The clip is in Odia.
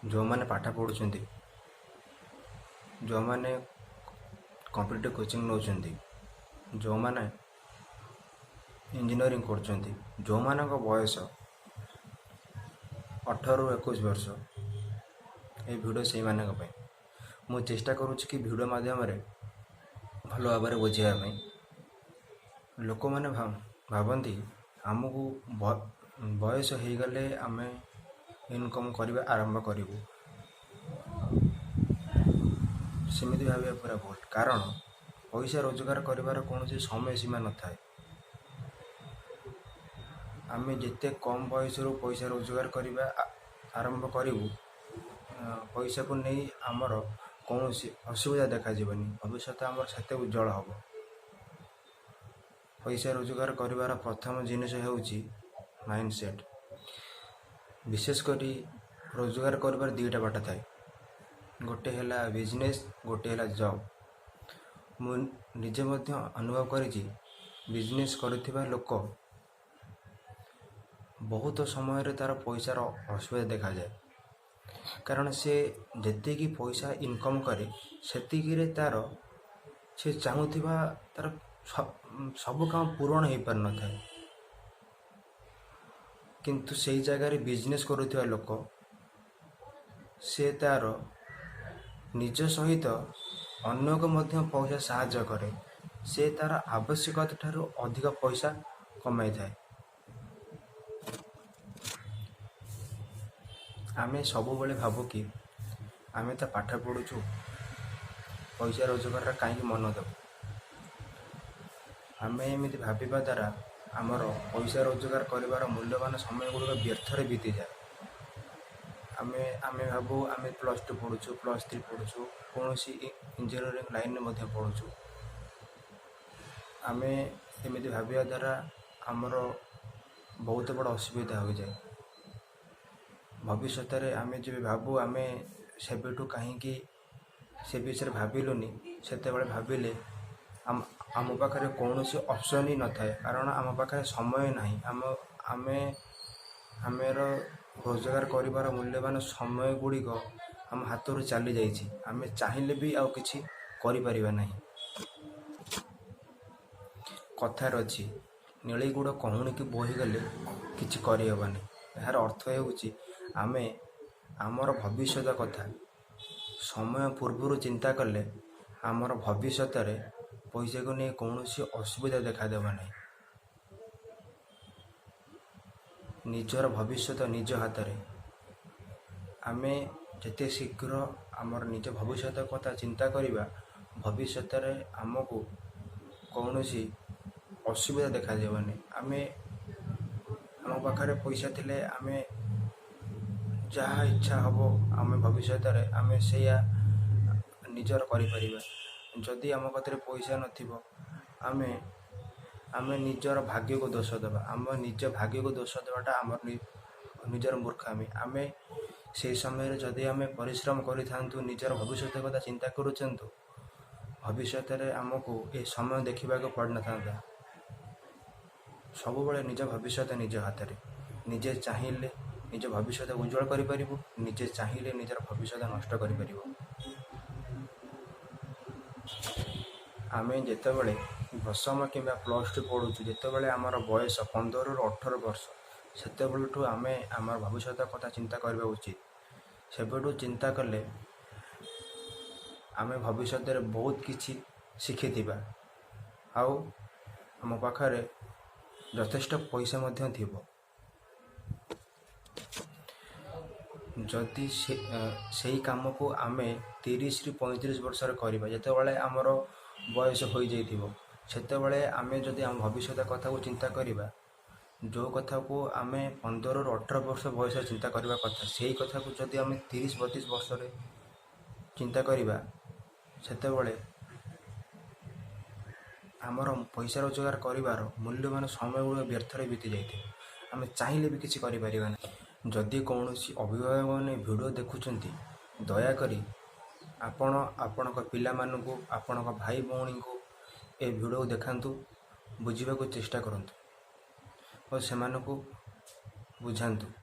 ଯେଉଁମାନେ ପାଠ ପଢ଼ୁଛନ୍ତି, ଯେଉଁମାନେ କମ୍ପିଟେଟିଭ୍ କୋଚିଂ ନେଉଛନ୍ତି, ଯେଉଁମାନେ ଇଞ୍ଜିନିୟରିଂ କରୁଛନ୍ତି, ଯେଉଁମାନଙ୍କ ବୟସ 18ରୁ 21 ବର୍ଷ, ଏହି ଭିଡ଼ିଓ ସେଇମାନଙ୍କ ପାଇଁ। ମୁଁ ଚେଷ୍ଟା କରୁଛି କି ଭିଡ଼ିଓ ମାଧ୍ୟମରେ ଭଲ ଭାବରେ ବୁଝାଇବା ପାଇଁ। ଲୋକମାନେ ଭାବନ୍ତି ଆମକୁ ବୟସ ହେଇଗଲେ ଆମେ ଇନକମ୍ କରିବା ଆରମ୍ଭ କରିବୁ। ସେମିତି ଭାବିବା ପୁରା ଭୁଲ, କାରଣ ପଇସା ରୋଜଗାର କରିବାର କୌଣସି ସମୟ ସୀମା ନଥାଏ। ଆମେ ଯେତେ କମ୍ ବୟସରୁ ପଇସା ରୋଜଗାର କରିବା ଆରମ୍ଭ କରିବୁ, ପଇସାକୁ ନେଇ ଆମର କୌଣସି ଅସୁବିଧା ଦେଖାଯିବନି। ଭବିଷ୍ୟତ ଆମର ସେତେ ଉଜ୍ଜଳ ହେବ। ପଇସା ରୋଜଗାର କରିବାର ପ୍ରଥମ ଜିନିଷ ହେଉଛି ମାଇଣ୍ଡସେଟ୍। ବିଶେଷ କରି ରୋଜଗାର କରିବାର ଦୁଇଟା ବାଟ ଥାଏ, ଗୋଟେ ହେଲା ବିଜନେସ୍, ଗୋଟେ ହେଲା ଜବ୍। ମୁଁ ନିଜେ ମଧ୍ୟ ଅନୁଭବ କରିଛି, ବିଜନେସ୍ କରୁଥିବା ଲୋକ ବହୁତ ସମୟରେ ତା'ର ପଇସାର ଅସୁବିଧା ଦେଖାଯାଏ, କାରଣ ସେ ଯେତିକି ପଇସା ଇନକମ୍ କରେ ସେତିକିରେ ତା'ର ସେ ଚାହୁଁଥିବା ତା'ର ସବୁ କାମ ପୂରଣ ହେଇପାରିନଥାଏ। କିନ୍ତୁ ସେଇ ଜାଗାରେ ବିଜନେସ୍ କରୁଥିବା ଲୋକ, ସେ ତା'ର ନିଜ ସହିତ ଅନ୍ୟକୁ ମଧ୍ୟ ପଇସା ସାହାଯ୍ୟ କରେ। ସେ ତା'ର ଆବଶ୍ୟକତା ଠାରୁ ଅଧିକ ପଇସା କମାଇଥାଏ। ଆମେ ସବୁବେଳେ ଭାବୁ କି ଆମେ ତ ପାଠ ପଢ଼ୁଛୁ, ପଇସା ରୋଜଗାରରେ କାହିଁକି ମନ ଦେବୁ? ଆମେ ଏମିତି ଭାବିବା ଦ୍ୱାରା ଆମର ପଇସା ରୋଜଗାର କରିବାର ମୂଲ୍ୟବାନ ସମୟ ଗୁଡ଼ିକ ବ୍ୟର୍ଥରେ ବିତିଯାଏ। ଆମେ ଭାବୁ ଆମେ +2 ପଢ଼ୁଛୁ, +3 ପଢ଼ୁଛୁ, କୌଣସି ଇଞ୍ଜିନିୟରିଂ ଲାଇନ୍ରେ ମଧ୍ୟ ପଢ଼ୁଛୁ। ଆମେ ଏମିତି ଭାବିବା ଦ୍ୱାରା ଆମର ବହୁତ ବଡ଼ ଅସୁବିଧା ହୋଇଯାଏ ଭବିଷ୍ୟତରେ। ଆମେ ଯେବେ ଭାବୁ ଆମେ ସେବେଠୁ କାହିଁକି ସେ ବିଷୟରେ ଭାବିଲୁନି, ସେତେବେଳେ ଭାବିଲେ ଆମ ପାଖରେ କୌଣସି ଅପସନ୍ ହିଁ ନଥାଏ, କାରଣ ଆମ ପାଖରେ ସମୟ ନାହିଁ। ଆମର ରୋଜଗାର କରିବାର ମୂଲ୍ୟବାନ ସମୟ ଗୁଡ଼ିକ ଆମ ହାତରୁ ଚାଲିଯାଇଛି। ଆମେ ଚାହିଁଲେ ବି ଆଉ କିଛି କରିପାରିବା ନାହିଁ। କଥାରେ ଅଛି, ନେଳି ଗୁଡ଼ କହୁଣିକି ବୋହିଗଲେ କିଛି କରିହେବନି। ଏହାର ଅର୍ଥ ହେଉଛି, ଆମେ ଆମର ଭବିଷ୍ୟତ କଥା ସମୟ ପୂର୍ବରୁ ଚିନ୍ତା କଲେ ଆମର ଭବିଷ୍ୟତରେ ପଇସାକୁ ନେଇ କୌଣସି ଅସୁବିଧା ଦେଖାଦେବ ନାହିଁ। ନିଜର ଭବିଷ୍ୟତ ନିଜ ହାତରେ। ଆମେ ଯେତେ ଶୀଘ୍ର ଆମର ନିଜ ଭବିଷ୍ୟତ କଥା ଚିନ୍ତା କରିବା, ଭବିଷ୍ୟତରେ ଆମକୁ କୌଣସି ଅସୁବିଧା ଦେଖାଯିବନି। ଆମ ପାଖରେ ପଇସା ଥିଲେ ଆମେ ଯାହା ଇଚ୍ଛା ହେବ ଆମେ ଭବିଷ୍ୟତରେ ଆମେ ସେଇଆ ନିଜର କରିପାରିବା। ଯଦି ଆମ କତିରେ ପଇସା ନଥିବ, ଆମେ ନିଜର ଭାଗ୍ୟକୁ ଦୋଷ ଦେବା। ଆମ ନିଜ ଭାଗ୍ୟକୁ ଦୋଷ ଦେବାଟା ଆମର ନିଜର ମୂର୍ଖାମି। ଆମେ ସେଇ ସମୟରେ ଯଦି ଆମେ ପରିଶ୍ରମ କରିଥାନ୍ତୁ, ନିଜର ଭବିଷ୍ୟତ କଥା ଚିନ୍ତା କରୁଥାନ୍ତୁ, ଭବିଷ୍ୟତରେ ଆମକୁ ଏ ସମୟ ଦେଖିବାକୁ ପଡ଼ିନଥାନ୍ତା। ସବୁବେଳେ ନିଜ ଭବିଷ୍ୟତ ନିଜ ହାତରେ। ନିଜେ ଚାହିଁଲେ ନିଜ ଭବିଷ୍ୟତ ଉଜ୍ଜଳ କରିପାରିବ, ନିଜେ ଚାହିଁଲେ ନିଜର ଭବିଷ୍ୟତ ନଷ୍ଟ କରିପାରିବ। ଆମେ ଯେତେବେଳେ ଦଶମ କିମ୍ବା +2 ପଢ଼ୁଛୁ, ଯେତେବେଳେ ଆମର ବୟସ 15ରୁ 18 ବର୍ଷ, ସେତେବେଳଠୁ ଆମେ ଆମର ଭବିଷ୍ୟତ କଥା ଚିନ୍ତା କରିବା ଉଚିତ। ସେବେଠୁ ଚିନ୍ତା କଲେ ଆମେ ଭବିଷ୍ୟତରେ ବହୁତ କିଛି ଶିଖିଥିବା ଆଉ ଆମ ପାଖରେ ଯଥେଷ୍ଟ ପଇସା ମଧ୍ୟ ଥିବ। ଯଦି ସେ ସେଇ କାମକୁ ଆମେ 30ରୁ 35 ବର୍ଷରେ କରିବା, ଯେତେବେଳେ ଆମର ବୟସ ହୋଇଯାଇଥିବ, ସେତେବେଳେ ଆମେ ଯଦି ଆମ ଭବିଷ୍ୟତ କଥାକୁ ଚିନ୍ତା କରିବା, ଯେଉଁ କଥାକୁ ଆମେ 15ରୁ 18 ବର୍ଷ ବୟସରେ ଚିନ୍ତା କରିବା କଥା, ସେଇ କଥାକୁ ଯଦି ଆମେ 30-32 ବର୍ଷରେ ଚିନ୍ତା କରିବା, ସେତେବେଳେ ଆମର ପଇସା ରୋଜଗାର କରିବାର ମୂଲ୍ୟବାନ ସମୟ ଗୁଡ଼ିକ ବ୍ୟର୍ଥରେ ବିତି ଯାଇଥିବ। ଆମେ ଚାହିଁଲେ ବି କିଛି କରିପାରିବା ନାହିଁ। ଯଦି କୌଣସି ଅଭିଭାବକମାନେ ଭିଡ଼ିଓ ଦେଖୁଛନ୍ତି, ଦୟାକରି ଆପଣ ଆପଣଙ୍କ ପିଲାମାନଙ୍କୁ, ଆପଣଙ୍କ ଭାଇ ଭଉଣୀଙ୍କୁ ଏ ଭିଡ଼ିଓ ଦେଖାନ୍ତୁ, ବୁଝିବାକୁ ଚେଷ୍ଟା କରନ୍ତୁ ଓ ସେମାନଙ୍କୁ ବୁଝାନ୍ତୁ।